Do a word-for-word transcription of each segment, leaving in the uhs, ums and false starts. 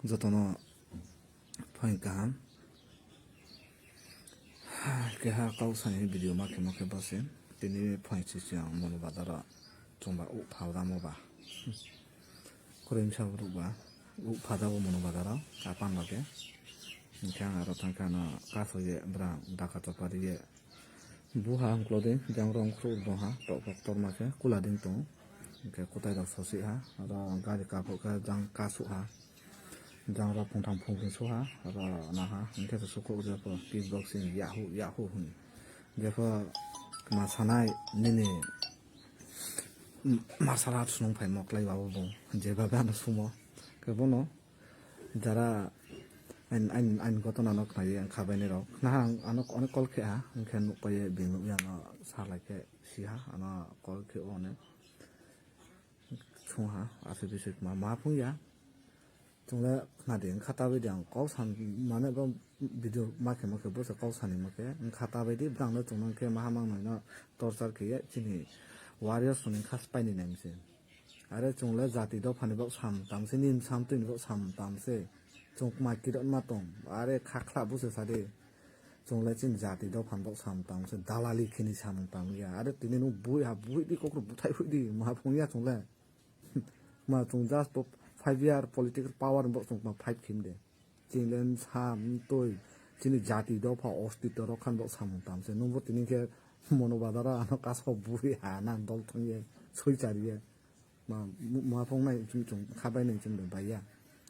Jotono phaing kaham. Keha kau sani video ma khe ma khe bose. Tini phaing si si ang mono bazaro chwngba uk phal damo ba. Kurui msa ruk ba uk phal dabo mono bazaro kapan lage. Hingke ang aro thangkhe ano kaso ye bra daka chopari ye. Buha hwnklodi, jang rong khru dongha, tok tok torma khe kula ding tongo. Hwnkhe kwtai rok sosi ha, oro gari kaphuk khe jang kasuk ha. Jang rok phungtham phungphung su ha, oro naha, hwnkhe se sukhuk jepho kick boxing yahoo yahoo hwn. Jepho ma sanai nini martial arts nung phai moklai babu bo, jeba bano sumo. Khe bono Jara ain, ain, ain gotona no khnai ang khabaini rok. Khna ang ano onek call khe ha, hwnkhe nuk pai bini yang salai khe si ha, ano call khe o onek. Sung ha, aswk biswk ma, ma phung ya. Chwng le khna di, wngkha ta bai di ang kok san mane bo video ma khe ma khe bo se kok sani ma khe wngkha ta bai di, bwtang le chwng no khe ma ha mang nai no torture khe ye chini warriors ni kha spy ni nai se. Are chwng le jati dophani bok sam tam se, nini sam twini bok sam tam se. Chwng kma kirot ma tong. Are kha khla busa sa de. Chwng le chini jati dophani bok sam tam se. Dalali khini samung tam ya. Are tini no bui ha bui di kokro buthai hui di. Ma phung ya chwng le. Ma chwng just po five year political power bok chwng ma five khim de. Chini le sam twi chini jati dopha ostitto rok khan bok samung tam se. Nungbo tini khe mono bazaro ano kaso bui ha nang dol thang ye soi chari ye. Ma, ma phung nai chum chum khabai nai chum bai ya.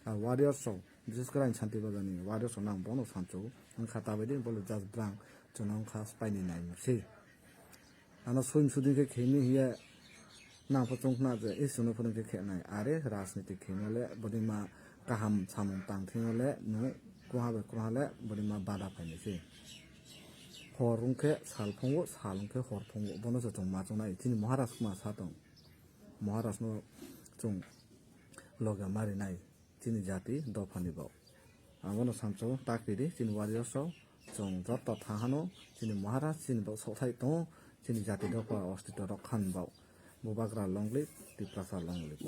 A warriors rok, bises khe ang Santi Bazar ni warriors rok nang bono sancho. Ang kha ta bai de bole just brang chunang kha spy ni nai se. Ano soi sudin khe khemi hiya nang pho chung khna je, e suno pho khe khe nai. Are rajniti khemo le bodi ma kaham samung tang thengmo le no kroha bai kroha le bodi ma bada phai nai se. Hor wng khe sal phungo, sal wng khe hor phungo. Bono se chung ma chung nai. Chini Maharaj ma sa tong. Maharaj no chwng loge marinai chini jati dophani bok. Abono samsao takiri chini warriors rok chwng joto thahano chini Maharaj chini bok sothai tongo chini jati dopha ostitto rok khan bok. Bubagra long live, Tiprasa long live.